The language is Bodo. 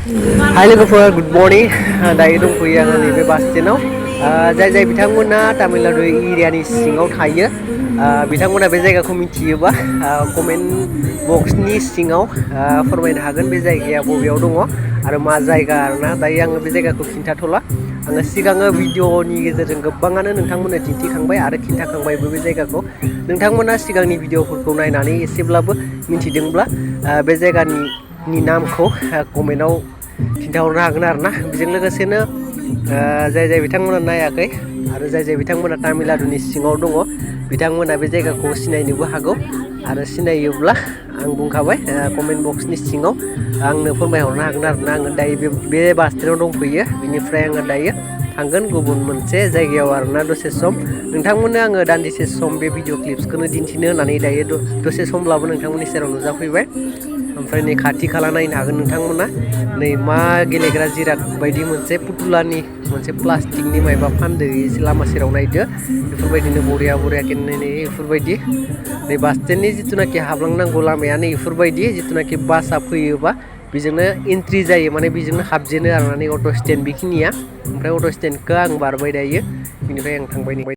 Hai लोगोफोर गुड मर्निं दायो दंफैयो आङो नैबे बास स्टेन्डआव जाय बिथांमोना तामिलनाडु एरियानि सिङाव थायो बिथांमोना बे जायगाखौ मिथियोबा कमेन्ट बक्सनि सिङाव फोरमायनो हागोन बे जायगाया बबेयाव दङ आरो मा जायगा आरोना दायो आङो बे जायगाखौ खिन्थाथ'ला आङो सिगाङो भिडिअनि गेजेरजों गोबाङानो नोंथांमोननो दिन्थिखांबाय आरो खिन्थाखांबायबो बे जायगाखौ नोंथांमोना सिगांनि भिडिअफोरखौ नायनानै एसेब्लाबो मिथिदोंब्ला बे जायगानि नामखौ कमेन्टआव खिन्थाहरनो हागोन आरोना बेजों लोगोसेनो जाय बिथांमोना नायाखै आरो जाय बिथांमोना तामिलनाडुनि सिङाव दङ बिथांमोना बे जायगाखौ सिनायनोबो हागौ आरो सिनायोब्ला आं बुंखाबाय कमेन्ट बक्सनि सिङाव आंनो फोरमायहरनो हागोन आरोना आङो दायो बे बास स्टेन्डआव दंफैयो बिनिफ्राय आङो दायो थांगोन गुबुन मोनसे जायगायाव आरोना दसे सम नोंथांमोननो आङो दान्दिसे सम बे भिडिअ क्लिप्सखौनो दिन्थिनो होननानै दायो दसे समब्लाबो नोंथांमोननि सेराव नुजाफैबाय ओमफ्राय नै खाथि खाला नायनो हागोन नोंथांमोना नै मा गेलेग्रा जिराद बायदि मोनसे पुतुलानि मोनसे प्लास्टिकनि मायबा फानदो एसे लामा सेराव नायदो बेफोरबायदिनो बरिया नै बेफोरबायदि नै बास स्टेन्डनि जिथुनाखि हाबलांनांगौ लामाया नै बेफोरबायदि जिथुनाखि बासआ फैयोबा बेजोंनो एन्ट्रि जायो माने बेजोंनो हाबजेनो आरोना नै अट' स्टेन्ड बेखिनिया ओमफ्राय अट' स्टेन्डखौ आं बारबाय दायो बेनिफ्राय आं थांबाय